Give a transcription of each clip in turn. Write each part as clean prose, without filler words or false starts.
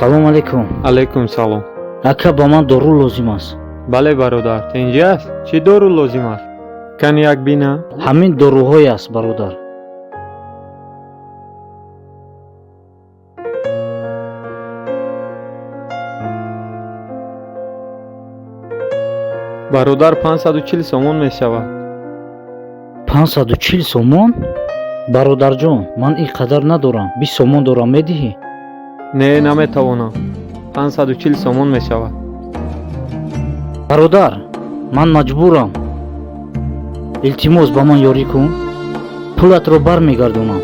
Ассалому алайкум. Алайкум салом. Ака, ба ман дору лозим аст. Бале, бародар, тинҷӣ аст? Чӣ дору лозим аст? Кани як бинам. Ҳамин доруҳое аст, бародар. Бародар, 540 сомон мешавад. 540 сомон? Бародарҷон, ман ин қадар надорам, 20 сомон дорам, медиҳӣ? Не, наметавонам. 540 сомон мешавад. Бародар, ман маҷбурам, илтимос, ба ман ёрӣ кун, пулатро бармегардонам.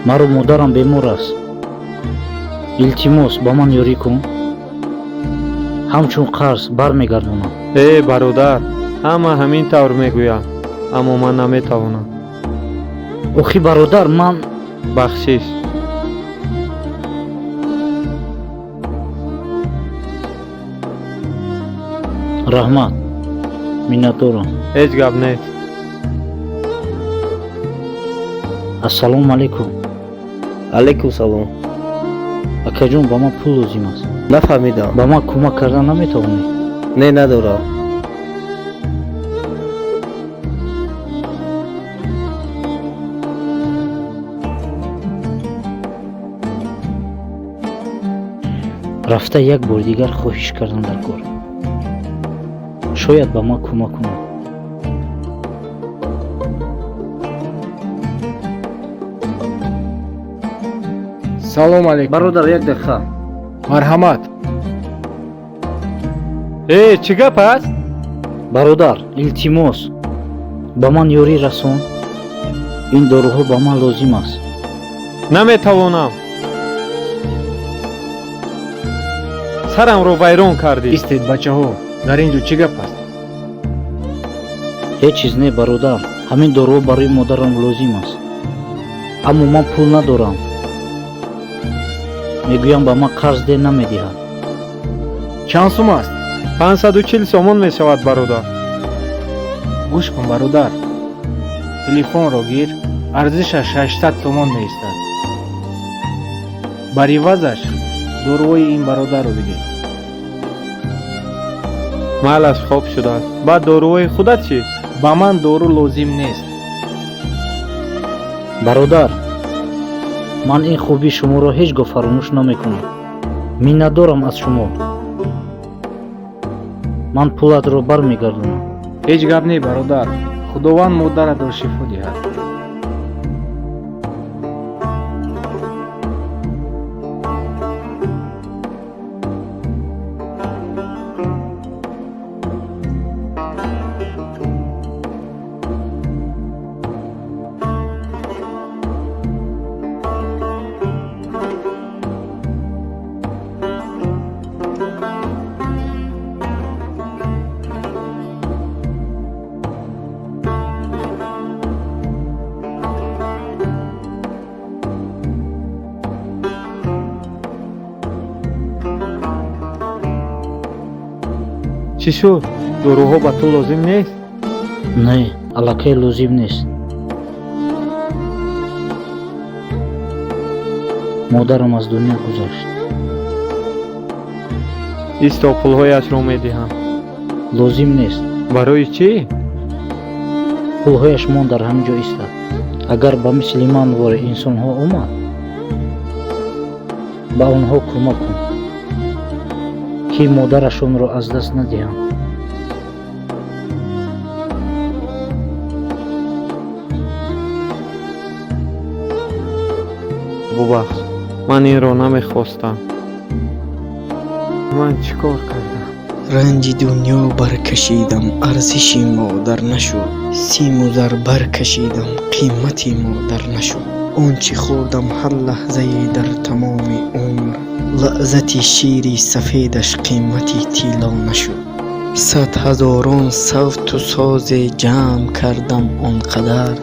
Маро модарам бемор аст, илтимос, ба ман ёрӣ кун, ҳамчун қарз бармегардонам. Э, бародар, ҳама ҳамин тавр мегӯянд, аммо ман наметавонам. Охи, бародар, ман Бахшиш. Раҳмат, миннатдорам. Ҳеҷ гап нест. Ассалому алайкум. Алайкум салом. Акаҷон, ба ман пул лозим аст. Нафаҳмидам. Ба ман кӯмак кардан наметавонӣ? Не, надорам. Рафта як бори дигар хоҳиш кардан дар кор, шояд ба ман кӯмак кунад. Салом алейкум. Бародар, як дақиқа. Марҳамат. Э, чӣ гап аст? Бародар, илтимос, ба ман ёрӣ расон, ин доруҳо ба ман лозим аст. Наметавонам, сарамро вайрон кардӣ. Истед, бачаҳо, дар ин ҷо чӣ гап аст? Ҳеҷ чиз не, бародар, ҳамин доруҳо барои модарам лозим аст, аммо ман пул надорам. Мегӯям, ба ман қарз де, намедиҳад. Чанд сум аст? 540 сомон мешавад, бародар. Гӯш кун, бародар, телефонро гир, арзишаш 600 сомон меистад. Бар ивазаш доруҳои ин бародарро бидеҳ. Майлаш, хоб шудааст. Баъд доруҳои худат чӣ? Ба ман дору лозим нест. Бародар, ман ин хубии шуморо ҳеҷ гоҳ фаромӯш намекунам, миннатдорам аз шумо. Ман пулатро бармегардонам. Ҳеҷ гап не, бародар, Худованд модаратро шифо диҳад. Чӣ шуд, доруҳо ба ту лозим нест? Не, аллакай лозим нест. Модарам аз дунё гузашт. Исто, пулҳояшро медиҳам. Лозим нест. Барои чӣ? Пулҳояш мон дар ҳамин ҷо истад. Агар ба мисли ман вори инсонҳо омад, ба онҳо кӯмак кун, ки модарашонро аз даст надиҳанд. Бубахш, ман инро намехостам. Ман чӣ кор кардам? Ранҷи дунё баркашидам, арзиши модар нашуд. Симу зар баркашидам, қимати модар нашуд. Он чӣ хӯрдам ҳар лаҳзае дар тамоми умр, лаззати шири сафедаш қимати тилло нашуд. Сад ҳазорон савту созе ҷамъ кардам он қадар,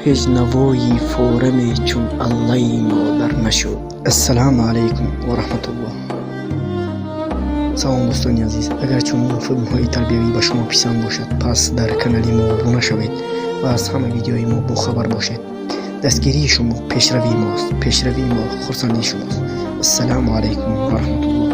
ҳеҷ навои фораме чун аллаи модар нашуд. Ассалому алайкум ва раҳматуллоҳ. Салом, дӯстони азиз. Агар чунин филмҳои тарбиявӣ ба шумо писанд бошад, пас дар канали мо обуна шавед ва аз ҳама видеои мо бохабар бошед. Дастгирии шумо пешравии мост, пешравии мо хурсандии шумост. Ассалому алайкум ва раҳматуллоҳи.